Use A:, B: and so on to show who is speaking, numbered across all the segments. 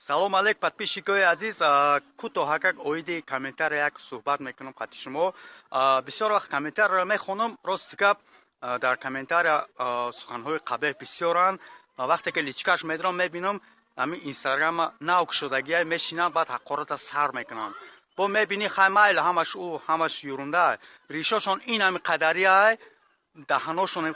A: Салом алейк, подписчикои азиз. Кӯтоҳакак оиди комментария як суҳбат мекунам қати шумо. Бисёр вақт комментарияро мехонам, рости гап, дар комментария суханҳои қабеҳ бисёранд. Вақте ки личкаш медорам, мебинам ҳамин инстаграма нав кушодагия, мешинам, баъд ҳақората сар мекунам. Бо мебинӣ, хай майли, ҳамаш ӯ ҳамаш юрунда, ришошон ин ҳами қадариай, даҳаношон ин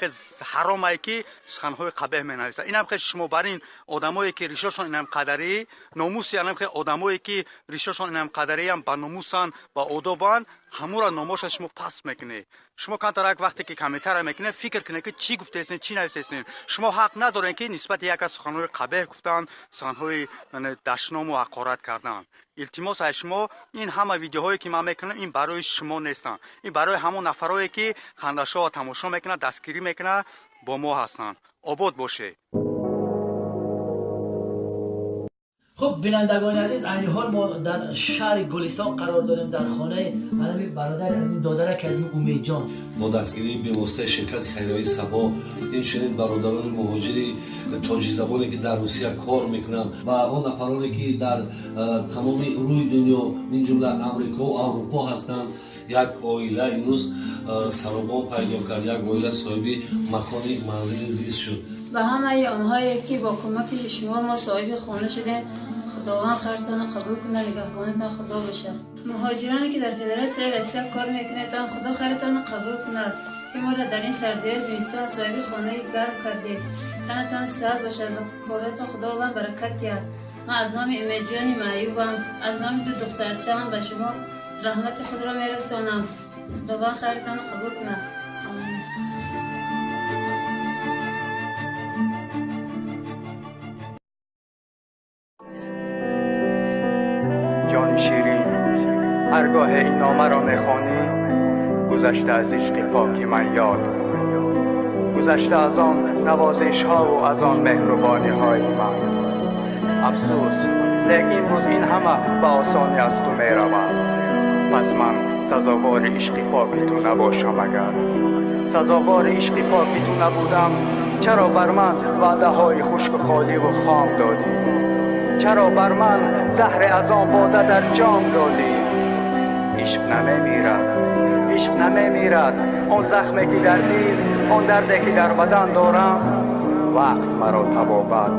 A: ҳаромае ки суханҳои қабеҳ менависанд. Инам хел шумо бар ин одамое ки ришошон инам қадарӣ, номуси анам хел одамое ки ришошон инам қадариам, ба номусанд, ба одобанд, ҳамура номоша шумо паст мекунед. Шумо камтарак вақте ки комментария мекунед, фикр кунед ки чӣ гуфтаестен, чӣ нависестен. Шумо ҳақ надоред ки нисбати як аз суханҳои қабеҳ гуфтан, суханҳои дашному ҳақорат кардан. Илтимос аз шумо, ин ҳама видеоҳое ки ман мекунам, ин барои шумо нестанд, ин барои ҳамон нафарое ки хандашоа тамошо мекунад, дастгирӣ мекунад, бо мо ҳастанд. Обод бошед.
B: Хуб, бинандагони азиз, айни ҳол мо дар шаҳри Гулистон қарор дорем, дар хонаи ҳамин бародари аз ин додарак аз ин Умедҷон.
C: Бо дастгирии бевоситаи ширкати хайрияи Сабо, инчунин бародарони муҳоҷири тоҷикзабоне ки дар Русия кор мекунанд ва он нафароне ки дар тамоми рӯи дунё, мин ҷумла Амрико, Аврупо ҳастанд, як оила имрӯз саробон пайдо кард, як оила соҳиби макони манзили зист шуд.
D: Ба ҳамаи онҳое ки бо кӯмаки шумо мо соҳиби хона шудем, Худованд хайртонро қабул кунад, нигаҳбонатон Худо бошад. Муҳоҷироне ки дар Федератсияи Россия кор мекунед, Худо хайртонро қабул кунад, ки моро дар ин сардиҳои зимистон соҳиби хонаи гарм кардед. Танатон сиҳат бошад ва коротон Худованд баракат диҳад. Ман аз номи Умедҷони маъюбам, аз номи ду духтарчаам ба шумо раҳмати худро мерасонам. Худованд хайртонро қабул кунад.
A: ҷони ширин, ҳаргоҳ ин номаро мехонӣ, гузашта аз ишқи поки ман ёд кун, гузашта аз он навозишҳову аз он меҳрубониҳои ман. Афсӯс, лек имрӯз ин ҳама ба осонӣ аз ту меравад. Пас ман сазовори ишқи поки ту набошам. Агар сазовори ишқи поки ту набудам, чаро бар ман ваъдаҳои хушку холиву хом додӣ? Чаро бар ман заҳре аз он бода дар ҷом додӣ? Ишқ намемирад, ишқ намемирад. Он захме ки дар дил, он дарде ки дар бадан дорам, вақт маро табобат